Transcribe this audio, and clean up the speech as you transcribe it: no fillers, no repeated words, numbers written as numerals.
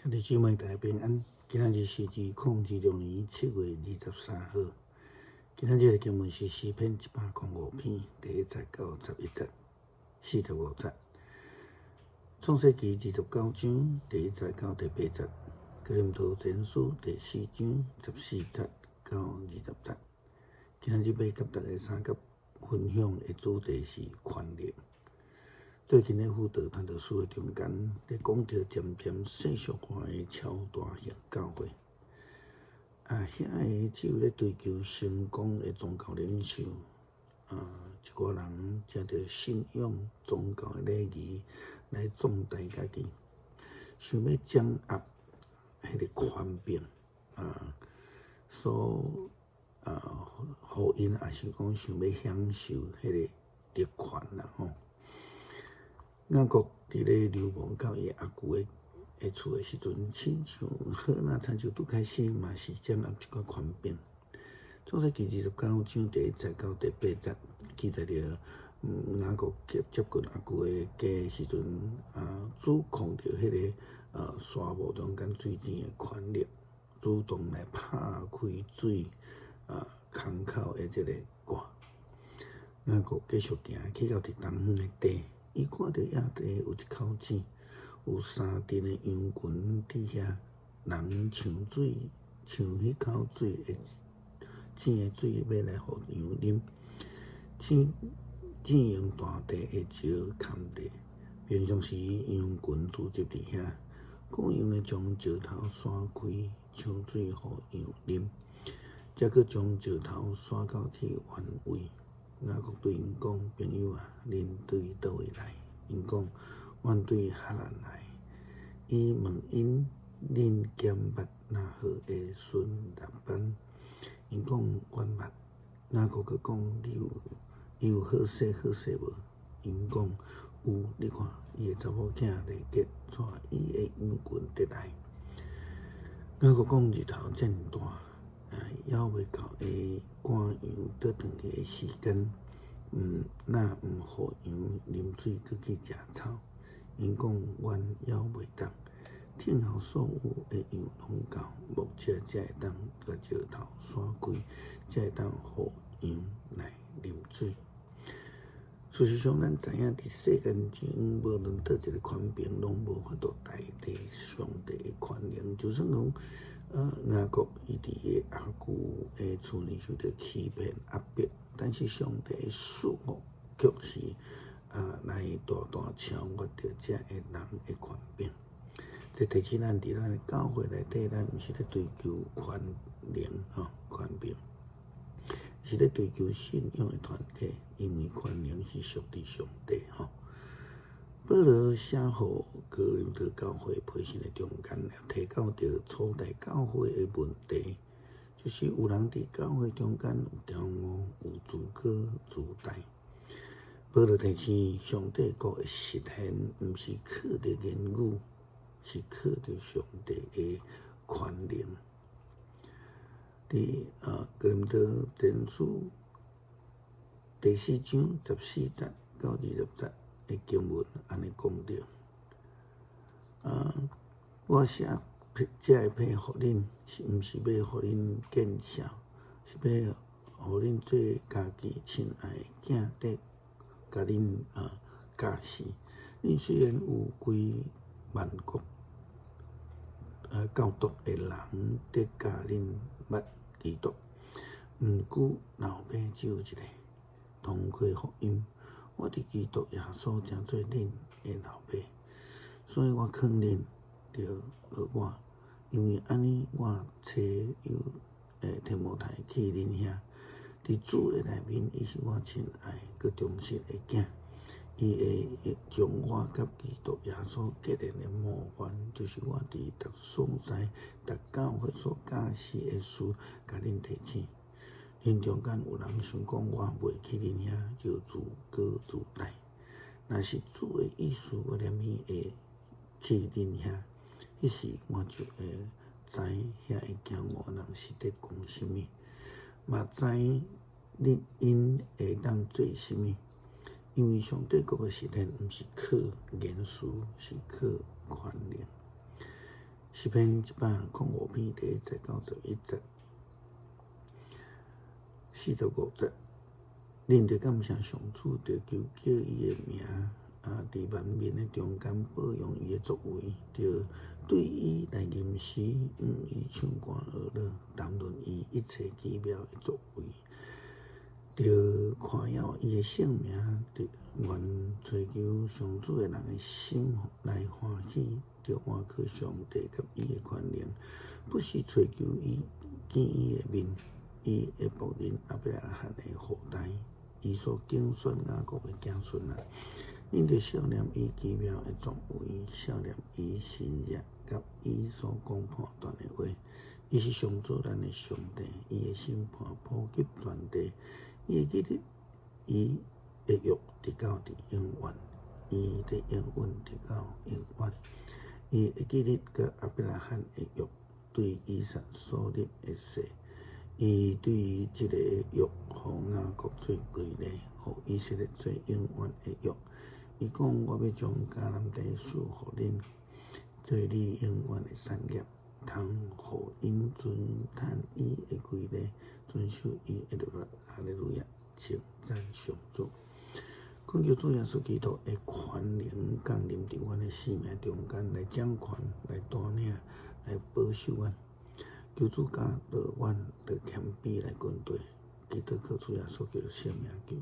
兄弟姊妹大家平安，今仔日是2026年7月23號。今仔日的經文是詩篇105篇第1節到11節，45節。創世記29章第1節到第8節，哥林多前書第四章14節到20節。今仔日欲佮大家相佮分享的主題是權力。最近咧輔導傳道書的中間，咧講著漸漸世俗化的超大型教會，啊，遐个只有咧追求成功的宗教領袖，啊，一寡人藉著信仰宗教的禮儀來壯大家己，想欲掌握彼个權柄，啊，所啊，予𪜶也是講想欲享受彼个特權啦吼。雅各佇咧流亡到伊阿舅的厝的時陣，親像好若親像拄開始嘛是掌握一寡權柄。創世記29章第1節到第8節記載著，雅各接近阿舅的家時陣，啊，主控著彼个沙漠中間水井的權力，主動來拍開水啊空口的這个蓋。雅各繼續行去到佇東遠的地。伊看著野地有一口井，有三陣的羊群佇遐，人搶水，搶彼口水的井的水，欲來予羊啉。井井用大塊的石崁著，平常時羊群聚集佇遐，顧羊的將石頭徙開，搶水予羊啉，才閣將石頭徙到去原位。雅各對𪜶講：朋友啊，恁對佗位來？𪜶講：阮對哈蘭來。伊問𪜶：恁敢捌拿鶴的孫拉班？𪜶講：阮捌。雅各閣講：你有伊有好勢好勢無？𪜶講：有。你看，伊的查某囝利結帶伊的羊群佇來。雅各講：日頭遮爾大，猶未到會趕羊倒轉去的時間，若毋予羊啉水，閣去食草？𪜶講：阮猶袂當，聽候所有的羊攏夠，牧者才會當共石頭徙開，才會當予羊來啉水。事實上，咱知影佇世間上，無論佗一个權柄，攏無法度代替上帝的權能。就算講，雅各伊佇伊阿舅的厝裡受著欺騙壓迫，但是上帝的賜福卻是啊，來大大超越著這个人的權柄。這提醒咱佇咱的教會內底，咱毋是咧追求權能吼權柄，是咧追求信仰的團體，因為權能是屬佇上帝吼。保羅寫予哥林多教會批信的中間，提到著初代教會的問題，就是有人佇教會中間有驕傲、有自高自大。保羅提醒，上帝國的實現，毋是靠著言語，是靠著上帝的權能。佇哥林多前書第四章14節到20節的經文按呢講著，啊，我寫這个批予恁，是毋是欲予恁見笑？是欲予恁做家己親愛的囝佇共恁啊教示。恁雖然有幾萬國教導的人佇教恁捌基督，毋過老爸只有一个。通過福音，我佇基督耶穌成做恁的老爸，所以我勸恁著學我，因為按呢我差有提摩太去恁遐，佇主的內面，伊是我親愛閣忠實的囝，伊會將我佮基督耶穌結連的模範，就是我佇逐所在、逐教會所教示的事，共恁提醒。恁中間有人想講我袂去恁遐，就自高自大。若是主的意思，我連續會去恁遐，彼時我就會知遐个驕傲人是佇講啥物，嘛知恁𪜶會當做啥物。因為上帝國的實現，毋是靠言辭，是靠權能。詩篇105篇第一節到11節，45節，恁著感謝上主，著求叫伊的名，啊，佇萬民的中間報揚伊的作為，著對伊來吟詩，向伊唱歌學樂，談論伊一切奇妙的作為，著誇耀伊的聖名，著願追求上主的人的心來歡喜，著倚靠上帝佮伊的權能，不時揣求伊，見伊的面，伊的僕人亞伯拉罕的後代，伊所揀選雅各的子孫啊！恁著想念伊奇妙的作為，想念伊神蹟佮伊所講判斷的話。伊是上主咱的上帝，伊的審判普及全地，伊會記得伊的約直到佇永遠，伊的應允直到永遠。伊會記得佮亞伯拉罕的約，對以撒所立的誓。伊對這个約，予雅各做規例，予以色列做永遠的約。伊講：我欲將迦南地賜予恁，做你永遠的產業，通予𪜶遵趁伊的規例，遵守伊的律法。哈利路亞！稱讚上主。懇求主耶穌基督的權能降臨佇阮的生命中間，來掌權、來帶領、來保守阮。求主教導阮，著謙卑來跟隨。祈禱靠主耶穌基督聖名求。